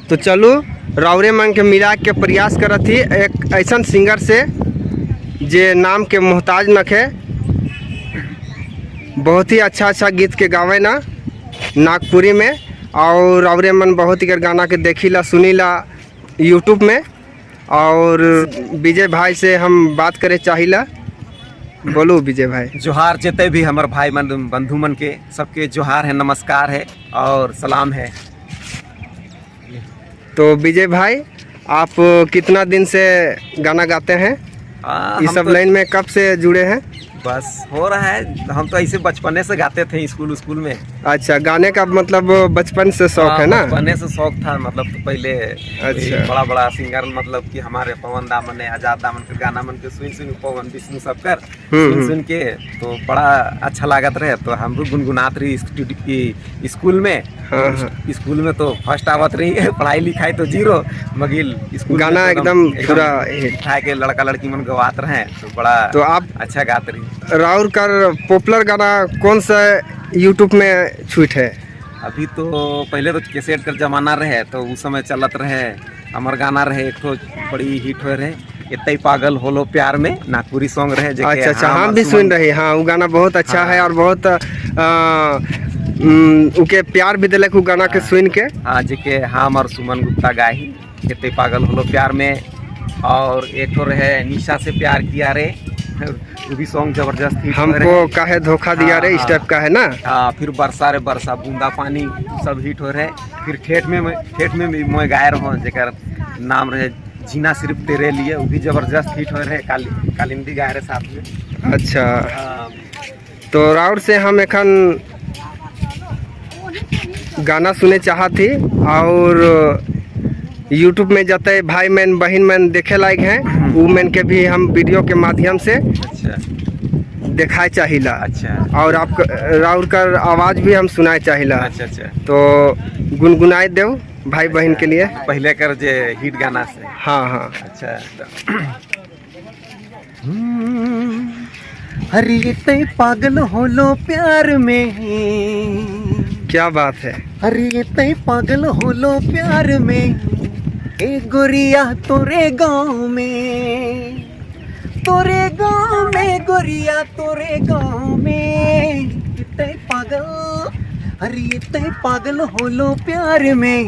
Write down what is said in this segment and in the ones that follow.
तो चलू राउरे मन के मिला के प्रयास करत ही एक ऐसा सिंगर से जे नाम के मोहताज नखे, बहुत ही अच्छा अच्छा गीत के गावे ना नागपुरी में। और राउरे मन बहुत ही गाना के देखीला सुनीला यूट्यूब में। और विजय भाई से हम बात करे चाहिला। बोलो विजय भाई। जोहार जेते भी हमार भाई मन बंधु मन के सबके जोहार है, नमस्कार है और सलाम है। तो विजय भाई, आप कितना दिन से गाना गाते हैं? इस हम सब तो लाइन में कब से जुड़े हैं? बस हो रहा है, हम तो ऐसे बचपने से गाते थे स्कूल स्कूल में। अच्छा, गाने का मतलब बचपन से शौक है ना? बचपने से शौक था, मतलब तो पहले बड़ा बड़ा सिंगर, मतलब कि हमारे पवन दामन है, आजाद दामन के गाना मन के सुन सुन, पवन विष्णु सबकर सुन सुन के तो बड़ा अच्छा लागत रहे। तो हम भी गुनगुनात रही स्कूल में। हाँ, हाँ। स्कूल में तो फर्स्ट आवत रही है, पढ़ाई लिखाई तो जीरो, मगिल स्कूल में गाना तो एकदम पूरा हिट। उठा के लड़का लड़की मन गवात रहे तो बड़ा तो आप अच्छा गात रही। राउर कर पॉपुलर गाना कौन सा यूट्यूब में छूट है? अभी तो पहले तो कैसेट का जमाना रहे, तो उस समय चलत रहे हमार गाना रहे, एक तो बड़ी हिट हो रहे, इतना ही पागल होलो प्यार में, नागपुरी सॉन्ग रहे जेके। अच्छा, हम हम और भी सुमन- सुन रहे। हाँ, वो गाना बहुत अच्छा है और बहुत उके प्यार भी दिलक वो गाना के सुन के। हाँ, जेके हम और सुमन गुप्ता गाए ही इतने पागल होलो प्यार में। और एक तो रहे निशा से प्यार किया रे, वो भी सॉन्ग जबरदस्त हिट हो हमको रहे। काहे धोखा दिया रे, इस टाइप का है ना? हाँ, फिर बरसा रे बरसा बूंदा पानी सब हिट हो रहे। फिर ठेठ में भी मैं गाए रहो, जेकर नाम रहे जीना सिर्फ तेरे लिए, वो भी जबरदस्त हिट हो रहे, कालिंदी गाए रहे साथ में। तो राउर से हम एखन गाना सुने चाहत थी और यूट्यूब में जते भाई मैन बहन मैन देखे लायक हैं, वो मैन के भी हम वीडियो के माध्यम से दिखाए चाहिला। और आप राउर कर आवाज़ भी हम सुनाए चाहिला। अच्छा अच्छा तो गुनगुनाए देव भाई बहन के लिए। पहले कर जे हिट गाना से? हाँ। अच्छा, अरे ते पागल होलो प्यार में। क्या बात है! अरे ते पागल होलो प्यार में, ए गोरिया तोरे गाँव में, तोरे गाँव में, गोरिया तोरे गाँव में। ते पागल, अरे ते पागल होलो प्यार में,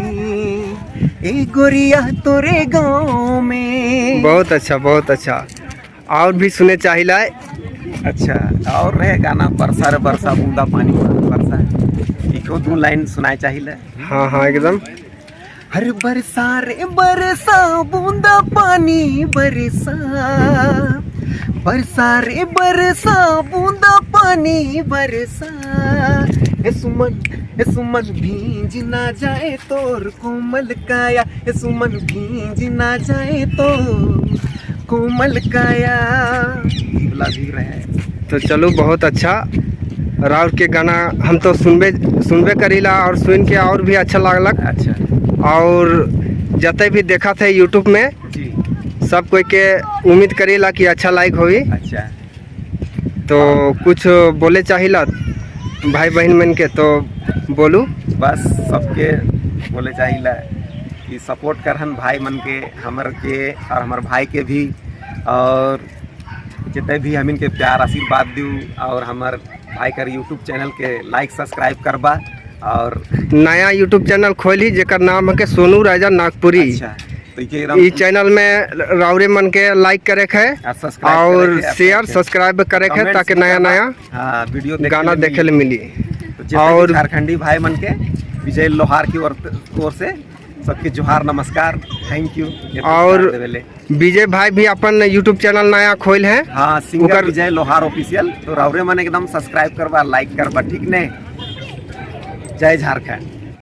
ए गोरिया तोरे गाँव में। बहुत अच्छा, बहुत अच्छा। और भी सुने चाहिला। अच्छा, और रहे गाना बरसा रे बरसा बूंदा पानी बरसा, इको दो लाइन सुनाए चाहिए? हाँ, एकदम। हर बरसा रे बरसा बूंदा पानी बरसा, बरसा रे बरसा बूंदा पानी बरसा, ए सुमन, ए सुमन भींज ना जाए तोर कोमल काया, ए सुमन भींज ना जाए तोर कोमल काया। ई वाला भी रहे। तो चलो, बहुत अच्छा। राउर के गाना हम तो सुनबे सुनबे करीला और सुन के और भी अच्छा लागलक। और जते भी देखा थे यूट्यूब में, सब कोई के उम्मीद करीला कि अच्छा लाइक होई। तो कुछ बोले चाहिला भाई बहन मन के तो बोलू। बस सबके बोले चाहिए कि सपोर्ट करहन भाई मन के, हमर के और हमर भाई के भी, और जितने भी हमिन के प्यार आशीर्वाद दू और हमर भाई कर यूट्यूब चैनल के लाइक सब्सक्राइब करबा और नया यूट्यूब चैनल खोली जेकर नाम है के सोनू राजा नागपुरी। अच्छा, तो ये एकदम ई चैनल में राउरे मन के लाइक करे के है और सब्सक्राइब और करे के, शेयर सब्सक्राइब करे के कमेंट्स ताकि भी नया करबा। नया हाँ, वीडियो देखे गाना ले देखे ले मिली। तो जितने और भी झारखंडी भाई मन के विजय लोहार की ओर ओर से सबके जोहार, नमस्कार, thank you. और विजय भाई भी अपन यूट्यूब चैनल नया खोल है। हाँ, सिंगर विजय लोहार ऑफिशियल। तो राउरे मन एकदम सब्सक्राइब करबा, लाइक करबा, ठीक ने? जय झारखंड।